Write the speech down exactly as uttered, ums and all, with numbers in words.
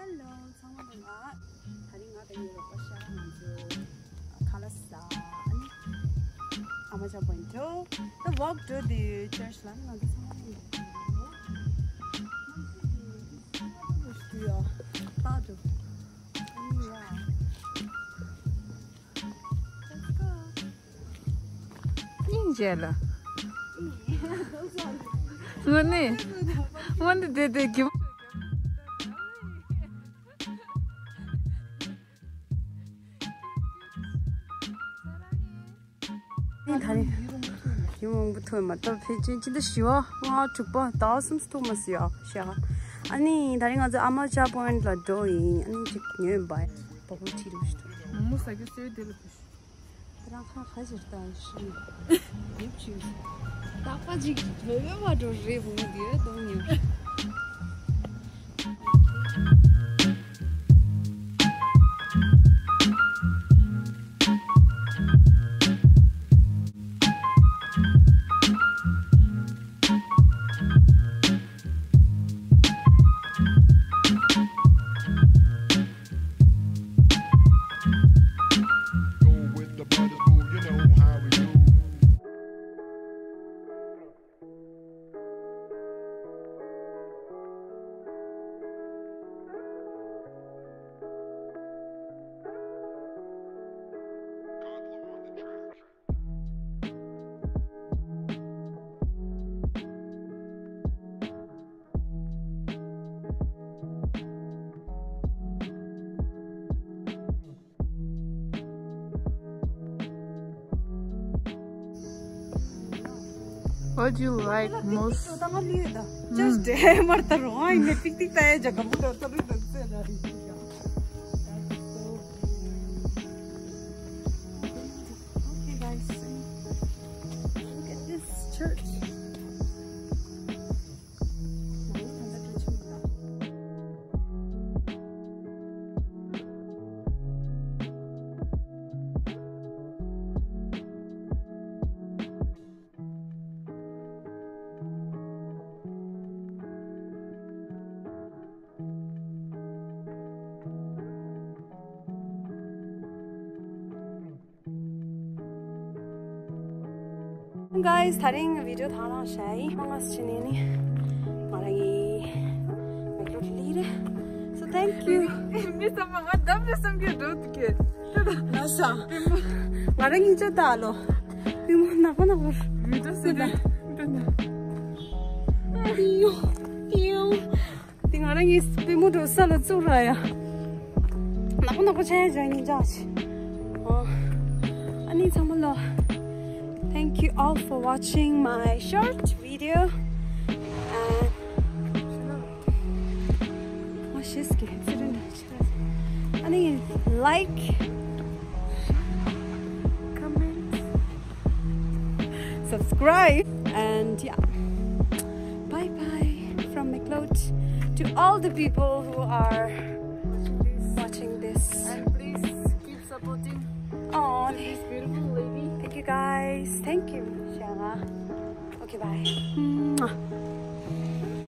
Hello, ཚང་མ་ལ། ད་རིང་ང་དང་ངའི་རོགས་པ་ཤ་ང་ཚོ་ཁ་ལག་ཟ། ཨ་ནི་ཨ་མ་ཅག་པོ་ཡིན་འགྲོ། ད་walk to the church ལ་ང་ཚོ་ཚང་མ་ཡིན་འགྲོ། ད་འགྲོ། ཨ་ནི་ཡ། སྙིང་རྗེ་ལ། དངོས་གནས། དངོས་གནས་དེ་དེ་གི། ཨིན། ད་རེས་ཡུན་མང་པོ་ཐོན་མ་གཏོགས་ཕལ་ཆེར་ཕྱི་ཟླ་བཞི་པ་ལྔ་པ་དྲུག་པ་ཟླ་གསུམ་ཐོན་མ་སོང་ཡ་ཤག་ཨ་ནི་ད་རེས་ང་ཚོ་ཨ་མ་ཅག་པོ་ཡིན་ལ་འགྲོ་ཡིན། ཨ་ནི་ཅིག་ཉོས་པ་བ་བུ་ཁྲིད་རུ་ཞིག་མོ་ས་ཀི་སེ་དེ་ལ་རང་ཁ་ཁ་ཞིག་ལྟ་ཤི། ཡིབ་ཆུ། རྟག་པ་ཅིག་བོད་པའི་བ་འགྲོ་རེད་བུ་མོ་འདི་རེད་གཏོང་ཉོ། What do you like most? Just martar wine, picnic ta ja computer ta ri ta se da. Okay, guys, look at this church. Guys, ད་རིང་video ཐང་རང་ཤའི་མང་ང་ཕྱི་ནས་ནི་ང་རང་གི་མེག་ལོ་ལི་རེད། So thank you. མི་ཚང་མ་ང་འདམ་རེད་བསམ་གྱི་འགྲོ་འདུག་གས། ལ་ས། ང་རང་གཉིས་ཆ་ད་ལོ། པུས་མོ་ནག་པོ་ནག་པོ། མི་འགྲོ་སྲིད་ལ། པིའུ། པིའུ། དེ་ང་རང་གི་པུས་མོ་འགྲོ་ས་ལ་བཙུགས་ར་ཡ། ནག་པོ་ནག་པོ་ཆ་ཡ་ཇ་ནི་འཇག་ཆེ། ཨ་ནི་ཚང་མ་ལ། Thank you all for watching my short video. And ཨ་ཤེས་ཀྱི་accident ཨ་ནི་like, comment, subscribe, and yeah. Bye bye from McLeod to all the people who are watching this. And please keep supporting, oh, this beautiful lady. Thank you, guys. Thank you. Okay, bye.